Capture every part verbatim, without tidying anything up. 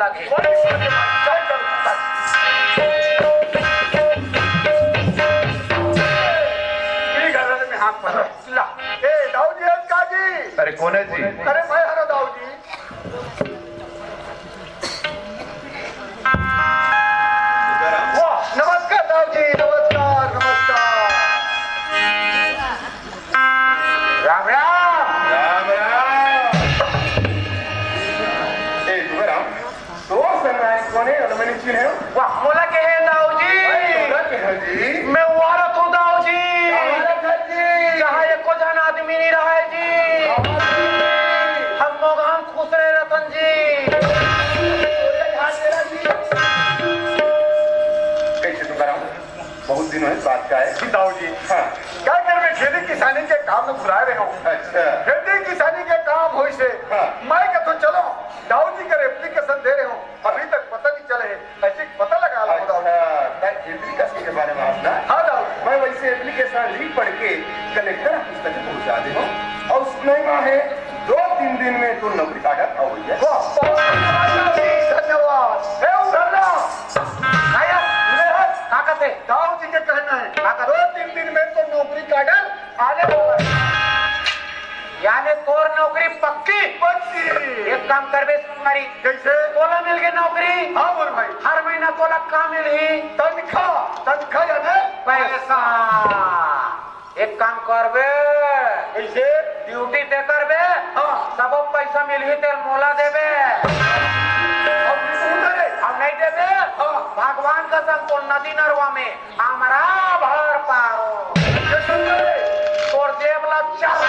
लगे। ठीक है, में हाथ पर ला। ए, दाऊ जी, आज का जी? अरे, कोन हे जी? अरे, मैं हरो दाऊ जी। वाह, नमस्कार दाऊ जी, नमस्कार, नमस्कार। राम राम। राम राम। ए, तुकाराम, तोर संग आए कोन हे, ओला मैं नइ चिन्हेंव। वाह, मोला कहे दाऊ जी। अरे, मोला कहे जी। मैं वारत हूँ दाऊ जी। वारत हस जी। जहाँ एको झन आदमी नइ रहय जी। वाह जी। हम मोगाम खुश रहे रतन जी। कैसे तुकाराम? बहुत दिन होय बात का है। दाऊ जी। हाँ। का करबे, खेती किसानी के काम में भुलाए रहे हूँ। अच्छा। खेती किसानी के काम होइस हे। हाँ। मैं कथों चलो, दाऊ जी कर application दे रहे हूँ, अभी तक पता नहीं चले हे, ऐसे पता लगा लो दाऊ जी। अच्छा, त application के बारे में आप ना? हाँ दाऊ जी। मैं वैसे application लिख पढ़ के कलेक्टर ऑफिस तक पहुँचा दे हूँ अउ सुनई मा हे दो तीन दिन में तोर नौकरी का order आवइया। वाह, बहुत धन्यवाद दाऊ जी, धन्यवाद। हे उधर ना, आया, उधर हट। का कहते? दाऊ जी के कहना है, का कहते? दो तीन दिन में तो नौकरी का order आने वाला है। यानी तोर नौकरी पक्की? पक्की। एक काम करबे संगवारी। कैसे? तोला मिल गई नौकरी। हाँ मोर भाई। हर महीना तोला का मिलही? तनखा। तनखा यानी? पैसा। एक काम करबे। कैसे? Duty ते करबे। हाँ। सबो पैसा मिलही तेल मोला देबे। अब नहीं तो उधर है। अब नहीं देबे। हाँ। भगवान कसम तोर नदी नरवा में हमरा भर पारो। तोर जेब ला चल।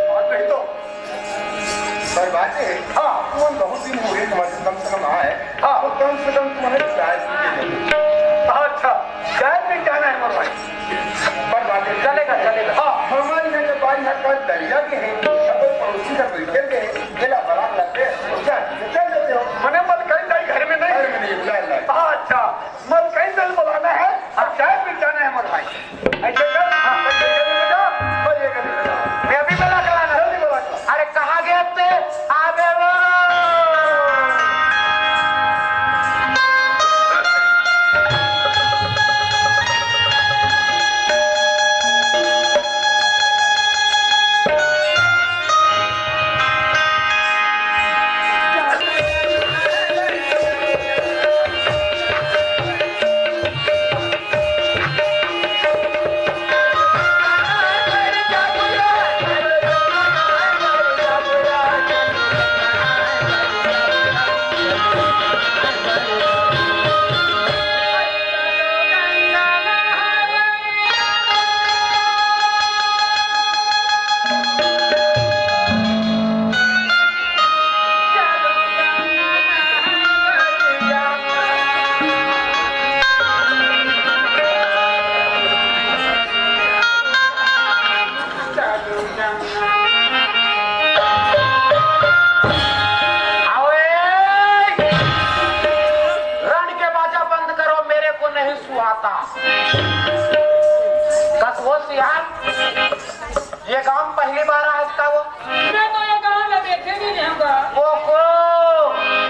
और नहीं तो। पर बात ये है, हाँ। तुम बहुत दिन हो गए तुम्हारे कम से कम आए, हाँ। तो कम से कम तुम्हारे चाय पी के जाओ। अच्छा, चाय पी जाना है मोर भाई। पर बात ये चलेगा, चलेगा। हाँ। हमारे यहाँ के बारी हाथ का दरिया के हैं, या कोई पड़ोसी का बैठे के हैं, गेला बरात लाते हैं, और चाय पी के चल देते हो। मने मलकाइन दाई घर में नहीं? घर में नहीं, बुला ला। हाँ, अच्छा। मलकाइन दल बुलाना है और चाय पिल जाना है मोर भाई। ऐसे कर, हाँ, ऐसे कर, ऐसे कर, और ये कर, ऐसे कर। मैं अभी बुला के लाना। जल्दी बुला के ला। अरे कहाँ गए थे? आ गए वो। आओ ए! रण के बाजा बंद करो, मेरे को नहीं सुहाता। कस वो सियान, ये गांव पहली बार आया था वो? मैं तो ये गांव में देखे नहीं रहूंगा। ओहो,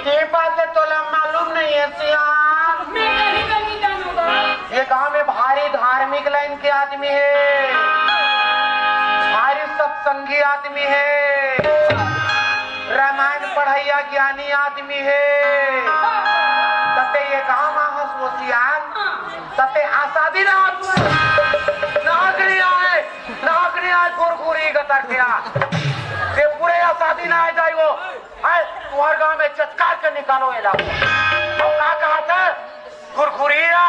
ये बात है, तोला मालूम नहीं है सियान। मैं कहीं का नहीं जानूंगा। ये गांव में भारी धार्मिक लाइन के आदमी है, भारी सत्संगी आदमी है, रामायण पढ़ैया ज्ञानी आदमी है। तते ये गांव में हंस होशियार, तते आसादी ना, नागरी आए, नागरी आए, गुरगुरी गतर के आ। ये पूरे आसादी ना आ जाए वो। आए, तुम्हारे गांव में चचकार के निकालो ये लाओ। अब का कहा था? गुरगुरी आ।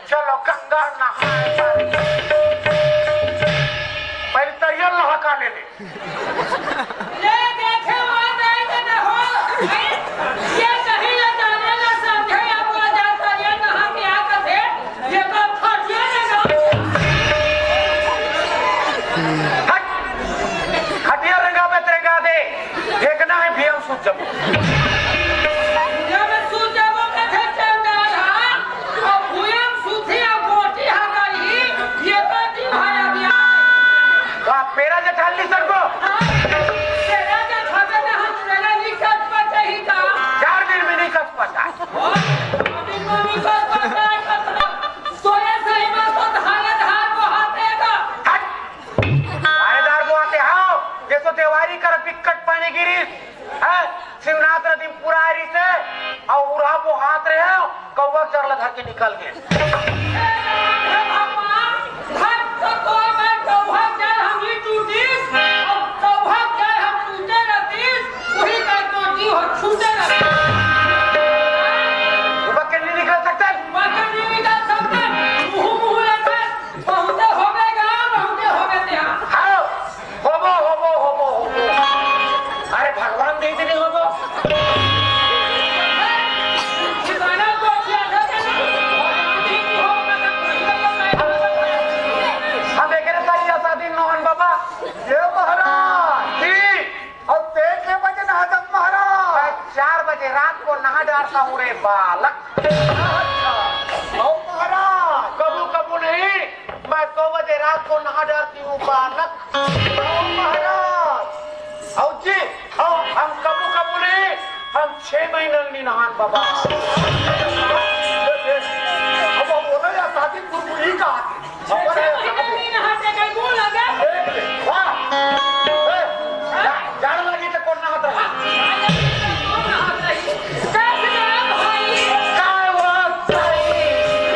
चलो गंगा नहाए बर। पहले तरिया नहा का ले ले। ले देखे वो नहीं तो न हो। ये कहीं न जाने न समझे, अब वो जान तरिया नहा के आ कथे, ये तो फटिया न जाओ। हट। खटिया रंगा पे तिरंगा दे। देखना है भैया सूत जब। जब सूत जब कथे चंडाल हा। अब भुइयां म सूती अउ गोटी हगाई, ये तो दिमाग आ गया। का पेरा जेठानी सर को? हाँ, पेरा जेठानी ना, हम पेरा नहीं कर पाते ही का? चार दिन में चरला धर के निकल गे। हे भगवान, धन तो तोर बर कौहक जाय हम ही टूटिस, अउ कौहक जाय हम टूटे रहतिस, उही कर तो जीव ह छूटे रहतिस। उबा के नहीं निकल सकते। उबा के नहीं निकल सकते। मुँह मुँह रखे, बहुते होगे गा, बहुते होगे तेहा। हाँ। होबो, होबो, होबो, होबो। अरे भगवान दे दे होबो। हम एकरे साथ या शादी नोहन बाबा। ये महाराज। जी। अउ ते के बजे नहाथस महाराज? मैं चार बजे रात को नहा डारता हूँ रे बालक। अच्छा। अउ महाराज? कबू कबू नहीं, मैं दो बजे रात को नहा डारती हूँ बालक। अउ महाराज? अउ जी, हाँ, हम कबू कबू नहीं, हम छह महीना नहीं नहान बाबा। अब बोलो या शादी कुरकुरी का। छह महीना नहीं नहाते, कहीं बोल लगा। देख ले, वाह। ए, जा-, जाड़ लगी तो कौन नहात रही? कौन नहात रही? दस ग्राम भाई। काय बात भाई?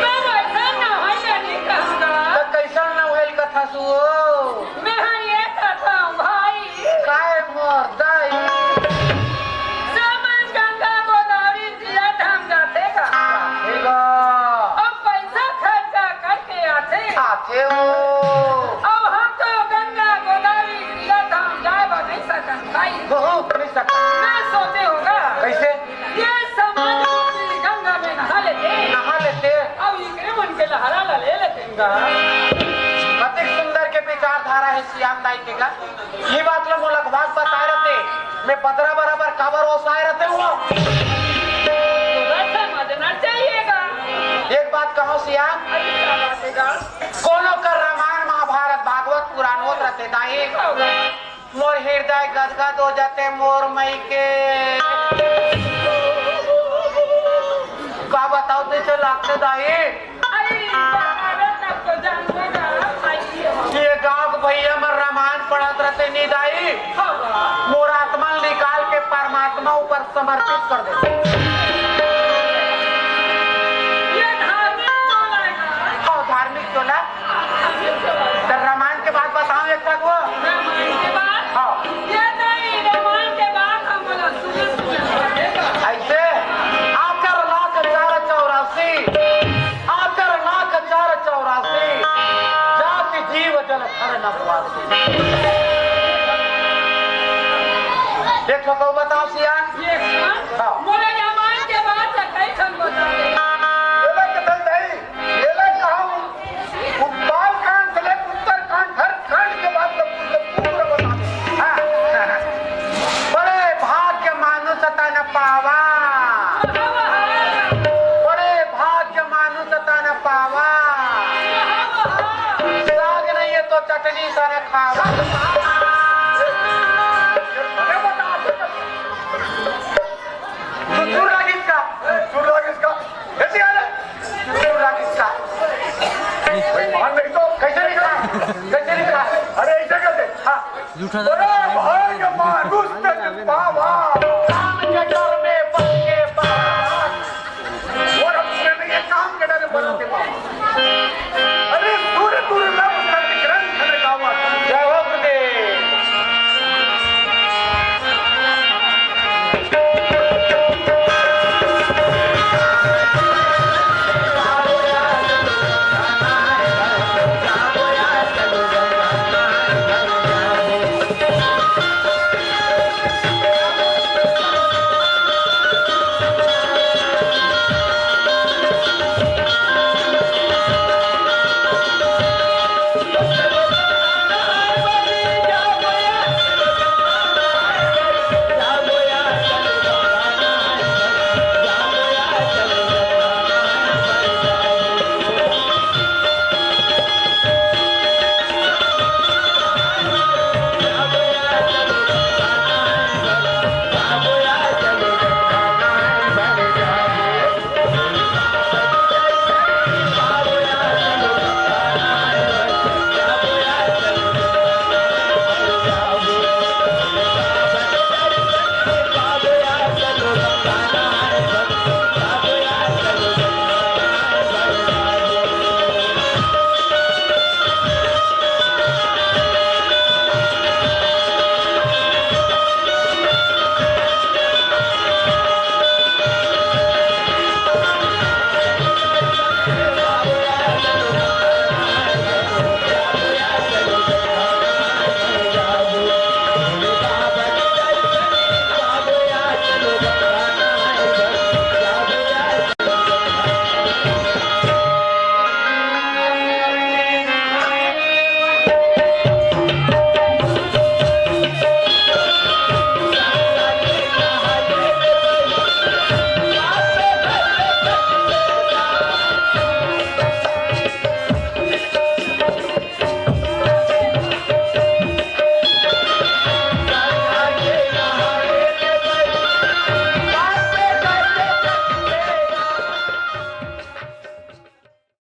मैं वैसा नहाई नहीं कहूँगा। तो कैसन नहाइल कथा सुओ? मैं हाँ ये कहता हूँ भाई। काय मोर दाई? समझ गंगा गोदावरी तीरथ हम जाते का। जाते का। अब पैसा खर्चा करके आते। आते हो। अब हम तो गंगा गोदावरी तीरथ हम जाए बर नहीं सकन भाई। बहुत नहीं सकन। मैं सोचे होगा। कैसे? ये समाज रूपी गंगा में नहा लेते। नहा लेते। अब इकरे मन के लहरा ला ले लेते हैं। कतिक सुंदर के विचारधारा है सियान दाई के गा। ये बात ला मोला बात बताए रहते, मैं बदरा बराबर काबर ओसाए रहते हुआ। तो समझना चाहिएगा। एक बात कहो सियान, अरे क्या बात है गा? कोनो कर रामायण महाभारत भागवत पुराण होत रहते दाई। होगा। मोर हृदय गदगद हो जाते मोर मई के। का बताओ तैसे लागते दाई? अरे, अरे, तब तो जानबे ना, भाई। ये गाँव के भैया मन रामायण पढ़त रहते नी दाई। हाँ, हाँ। मोर आत्मा निकाल के परमात्मा ऊपर समर्पित कर देते। ये धार्मिक टोला है ना? हाँ, धार्मिक टोला। तो रामायण के बात बताओ एक ठक वो। रामायण के बात? हाँ। ये नहीं, रामायण के बात हम बोला, सुने, सुने। ऐसे आकर लाख चार चौरासी, आकर लाख चार चौरासी, जाति जीव जल थल नभवासी। एक ठो कहो बताओ सियान। ये हाँ। हाँ। बोले रामायण के बात तो कई ठन बता दे। बोले कि नहीं, एला कहूँ, उत्तरकांड से लेके उत्तरकांड, हर कांड के बाद सब कुछ पूरा बता दे। हाँ। बड़े भाग्य मानुष तन पावा, बड़े भाग्य मानुष तन पावा, साग नहीं है तो चटनी सन खावा। अरे बता दे। तू चूर लागिस का? चूर लागिस का? कैसे आ रहा? चूर लागिस का? भाई, मान नहीं तो। कैसे लिखा है? कैसे लिखा है? अरे, ऐसे कैसे? हाँ। जूठा बड़े भाग